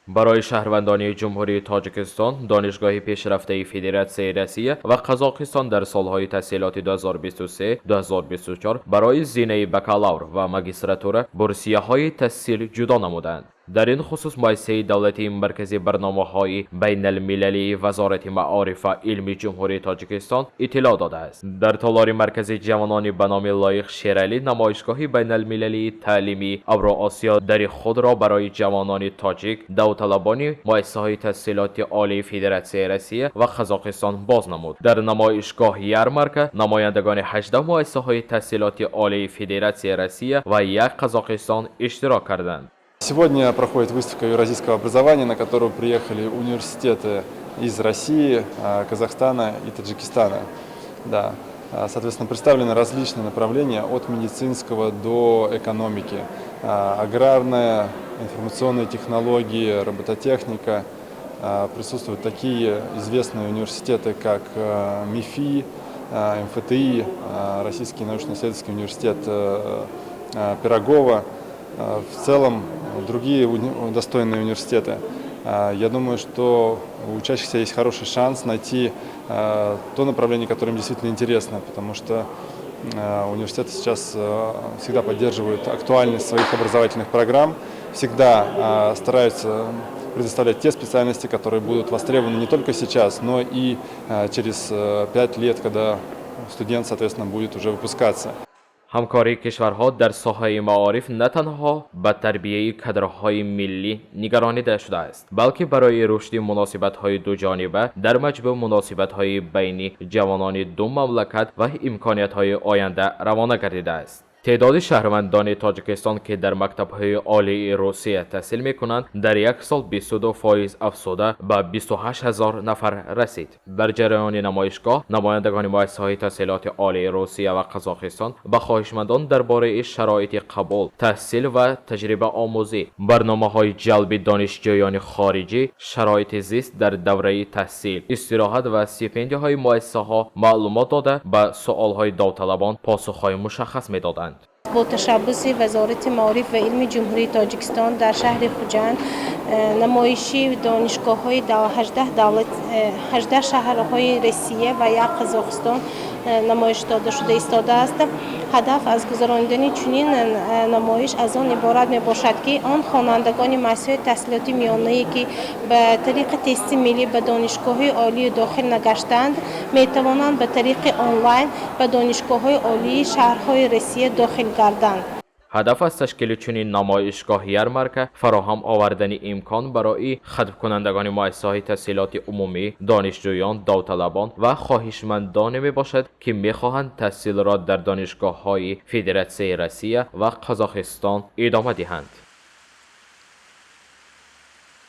Барои шаҳрвандони Ҷумҳурии Тоҷикистон Донишгоҳи пешрафтаи Федератсияи Россия ва Қазоқистон дар солҳои таҳсилоти 2023-2024 барои зинаи бакалавр ва магистратура бурсияҳои таҳсил ҷудо намуданд. Дар ин хусус Муассисаи давлатии Маркази барномаҳои байналмилалии Вазорати маориф ва илми Ҷумҳурии Тоҷикистон иттилоъ додааст. Дар толори маркази ҷавонони ба номи Лоиқ Шералӣ намоишгоҳи байналмилалии таълимии Авроосиё дари худро барои ҷавонони тоҷик, довталабони муассисаҳои таҳсилоти олии Федератсияи Россия ва Қазоқистон боз намуд. Дар намоишгоҳ ярмарка намояндагони 18 муассисаҳои таҳсилоти олии Федератсияи Россия ва як Қазоқистон иштирок карданд. Сегодня проходит выставка евразийского образования, на которую приехали университеты из России, Казахстана и Таджикистана. Да. Соответственно, представлены различные направления от медицинского до экономики. Аграрная, информационные технологии, робототехника. Присутствуют такие известные университеты, как МИФИ, МФТИ, Российский научно-исследовательский университет Пирогова, в целом другие достойные университеты. Я думаю, что у учащихся есть хороший шанс найти то направление, которое им действительно интересно, потому что университеты сейчас всегда поддерживают актуальность своих образовательных программ, всегда стараются предоставлять те специальности, которые будут востребованы не только сейчас, но и через 5 лет, когда студент, соответственно, будет уже выпускаться. Ҳамкории кишварҳо дар соҳаи маориф на танҳо ба тарбияи кадрҳои миллӣ нигаронида шудааст, балки барои рушди муносибатҳои дуҷониба, дар маҷмӯъ муносибатҳои байни ҷавонони ду мамлакат ва имкониятҳои оянда равона гардидааст. Теъдоди шаҳрвандони Тоҷикистон, ки дар мактабҳои олии Русия таҳсил мекунанд, дар як сол 22% афзуда ба 28 ҳазор нафар расид. Дар ҷараёни намоишгоҳ намояндагони муассисаҳои таҳсилоти олии Русия ва Қазоқистон ба хоҳишмандон дар бораи шароити қабул, таҳсил ва таҷрибаомӯзӣ, барномаҳои ҷалби донишҷӯёни хориҷӣ, шароити зист дар давраи таҳсил, истироҳат ва стипендияҳои муассисаҳо маълумот дода, ба суолҳои довталабон посухҳои мушаххас медоданд. Бо ташаббуси Вазорати маориф ва илми Ҷумҳурии Тоҷикистон дар шаҳри Хуҷанд намоиши донишгоҳҳои 18 давлат, 18 шаҳрҳои Россия ва як Қазоқистон намоиш дода шуда истодааст. Ҳадаф аз гузаронидани чунин намоиш аз он иборат мебошад, ки он хонандагони муассисаҳои таҳсилоти миёнае, ки ба тариқи тести миллӣ ба донишгоҳҳои олӣ дохил нагаштаанд, метавонанд ба тариқи онлайн ба донишгоҳҳои олии шаҳрҳои Россия дохил гарданд. Ҳадаф аз ташкили чунин намоишгоҳ ярмарка фароҳам овардани имкон барои хатмкунандагони муассисаҳои таҳсилоти умумӣ, донишҷӯён, довталабон ва хоҳишмандоне мебошад, ки мехоҳанд таҳсилро дар донишгоҳҳои Федератсияи Россия ва Қазоқистон идома диҳанд.